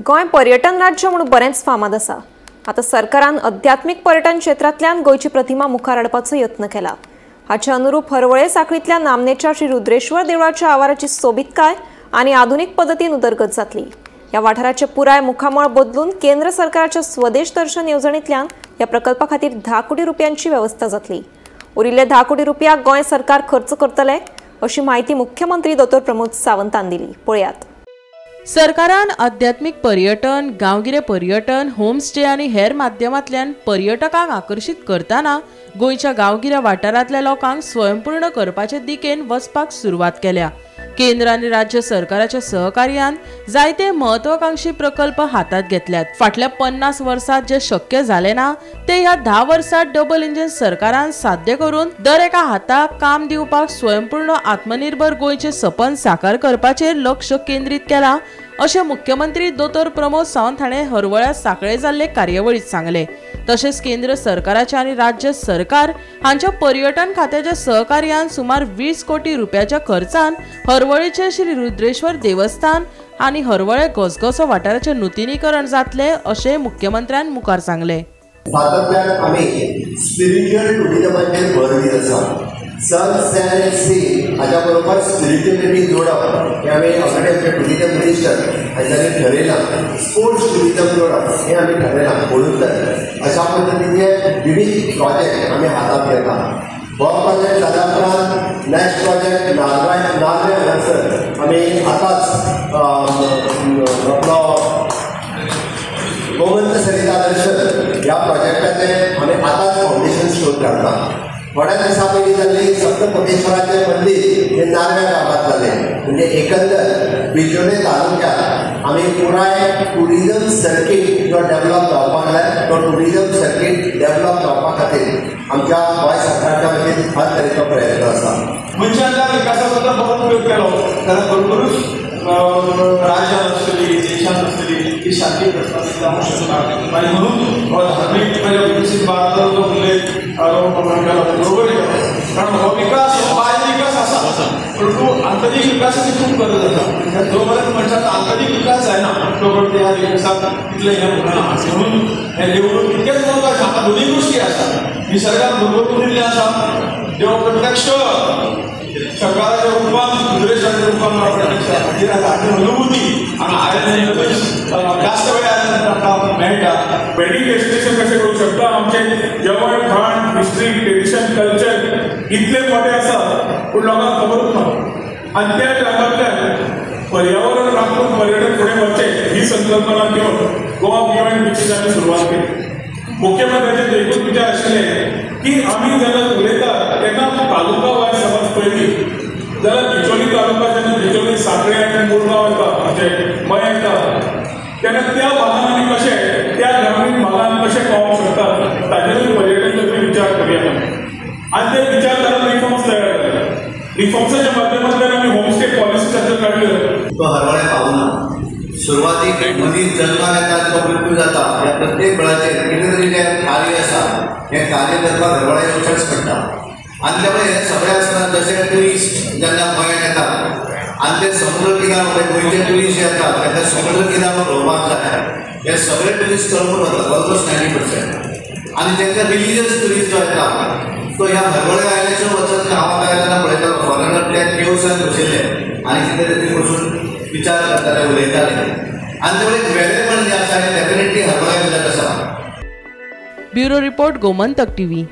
गोंय पर्यटन राज्य म्हणून बरेंच फामाद आसा। आतां सरकारान अध्यात्मीक पर्यटन क्षेत्रांतल्यान गोंयची प्रतिमा मुखार हाडपाचो यत्न केला। हाचे अनुरूप हरवळे साखळींतल्या नामनेच्या श्री रुद्रेश्वर देवळाच्या आवाराची सोबीतकाय आनी आधुनीक पद्दतीन उदरगत जातली। ह्या वाठाराचे पुराय मुखामळ बदलून केंद्र सरकाराच्या स्वदेश दर्शन येवजणेंतल्यान ह्या प्रकल्पा खातीर 10 कोटी रुपयांची वेवस्था जातली। उरिल्ले 10 कोटी रुपया गोंय सरकार खर्च करतले अशी म्हायती मुख्यमंत्री दोतोर प्रमोद सावंतान दिली। पळयात। सरकारान आध्यात्मिक पर्यटन, गांवगिरे पर्यटन, होमस्टे आनी हेर माध्यमांतल्यान पर्यटकांक आकर्शीत करतना गोंयच्या गांवगिऱ्या वाठारांतल्या लोकांक स्वयंपूर्ण करपाचे दिकेन वचपाक सुरवात केल्या। केंद्र आनी राज्य सरकाराच्या सहकार्यान जायते महत्वाकांक्षी प्रकल्प हातात घेतल्यात। फाटल्या 50 वर्सात जे शक्य जाले ना ते ह्या 10 वर्सात डबल इंजिन सरकारान साध्य करून दर एका हाताक काम दिवपाक स्वयंपूर्ण आत्मनिर्भर गोंयचे सपन साकार करपाचेर लक्ष केंद्रीत केला अशें मुख्यमंत्री दोतोर प्रमोद सावंत हाणें हरवळ्या साखळे जाल्ले कार्यावळीत सांगलें। तशेंच केंद्र सरकाराच्या आनी राज्य सरकार हांच्या पर्यटन खात्याच्या सहकार्यान सुमार 20 कोटी रुपयाच्या खर्चान हरवळेचे श्री रुद्रेश्वर देवस्थान आनी हरवळे घसघसो वाठाराचें नुतनीकरण जातलें अशें मुख्यमंत्र्यान मुखार सांगलें। सातत्यान आमी स्पिरिच्युअल टुरिजमाचेर भर दीत आसा। सन सॅन सी हाच्या बरोबर स्पिरिच्युअलिटी जोडप हें आमी ऑलरेडी आमचे टुरिजम मिनिस्टर हांच्यांनी ठरयलां। स्पोर्ट्स टुरिजम जोडप हें आमी ठरयलां। म्हणून तर अशा पद्दतीचे विविध प्रोजेक्ट आमी हातांत घेतला। हो प्रोजेक्ट जाल्या उपरांत नॅक्स्ट प्रोजेक्ट नार्वे हांगासर आमी आतांच आपलो गोमंत सरिता दर्शन ह्या प्रोजेक्टाचें आमी आतांच फावंडेशन स्टोन काडटा। थोड्या दिसां पयलीं जाल्ली सप्तकोटेश्वराचें मंदीर हें नार्व्या गांवांत जालें। म्हणजे एकंदर बिचोले तालुक्यात आमी पुराय टुरिजम सर्कीट जो डेवलप जावपाक जाय तो टुरिजम सर्कीट डेवलप जावपा खातीर आमच्या गोंय सरकारच्या वतीन हर तरेचो प्रयत्न आसा। मनशाच्या विकासाचो जर बरो उपयोग केलो जाल्यार बरोबरूच राज्यान आसतली, देशान आसतली ही शांती प्रस्थापीत जावंक शकता। आनी म्हणून हो धार्मीक विकसीत भारताचो जो उल्लेख केला बरोबर, कारण हो विकास हो बाह्य विकास आसा परंतु आंतरीक विकासाची खूब गरज आसा। जो पर्यंत मनशाचो आंतरीक विकास जायना तो पर्यंत ह्या विकासाक तितलें हें उरना। म्हणून हें देवूळ तितकेंच म्हत्वाचें। हांगा दोनूय गोश्टी आसा, निसर्गान भरपूर दिल्लें आसा, देव प्रत्यक्ष सरकाराच्या रुपान रुद्रेश्वराच्या रुपान प्रत्यक्ष हाजीर आसा। हाची अनुभूती हांगा आयले जास्त वेळ आयल्या आमकां मेळटा। वेडिंग डेस्टिनेशन कशें करूंक शकता, आमचें जेवण खाण, हिस्ट्री, ट्रेडिशन, कल्चर इतलें मोटें आसा पूण लोकांक खबरूच ना। आनी त्या टायमांतल्यान पर्यावरण राखून पर्यटन फुडें वचचें ही संकल्पना घेवन गोवा बियॉन्ड बिचीस आमी सुरवात केली। मुख्यमंत्र्याचे एकूच विचार आशिल्ले की आमी जेन्ना उलयतात तेन्ना तालुका वायज समज पयली जाल्यार बिचोली तालुका जेन्ना बिचोली साखळे आनी मुरगांव येता म्हणजे मयें येता तेन्ना त्या भागान आमी कशें त्या ग्रामीण भागान कशें पावोवंक शकता ताजेरूय पर्यटन तज्ञ विचार करुया आनी ते विचार जाल्यार रिफॉर्म्स तयार जाले। रिफॉर्म्साच्या माध्यमांतल्यान आमी होमस्टे पॉलिसी ताचेर काडल्यो। तो हरवळे पावना, सुरवातीक मनीस जल्माक येता तो मृत्यू जाता ह्या प्रत्येक वेळाचेर कितें तरी जें कार्य आसा हें कार्य करपाक हरवळे येवचेंच पडटा। आनी त्यामुळे हें सगळें आसतना जशें ट्युरिस्ट जेन्ना गोंयांत येतात आनी ते समुद्र किनार गोंयचे ट्युरिस्ट जे येतात तेन्ना समुद्र किनार भोंवपाक जाय, हे सगळे ट्युरिस्ट कळपून वतात ऑलमोस्ट 90%। आनी तांकां रिलिजियस ट्युरिस्ट जो येता तो ह्या हरवळे आयल्याचेर वचत गांवांत आयले तेन्ना पळयतालो फॉरेनर त्या केव्सान बशिल्ले आनी कितें तरी वचून विचार करताले, उलयताले। आनी त्यामुळे वेगळेपण जें आसा हें डेफिनेटली हरवळे भितर आसा। Bureau report, Gomantak TV.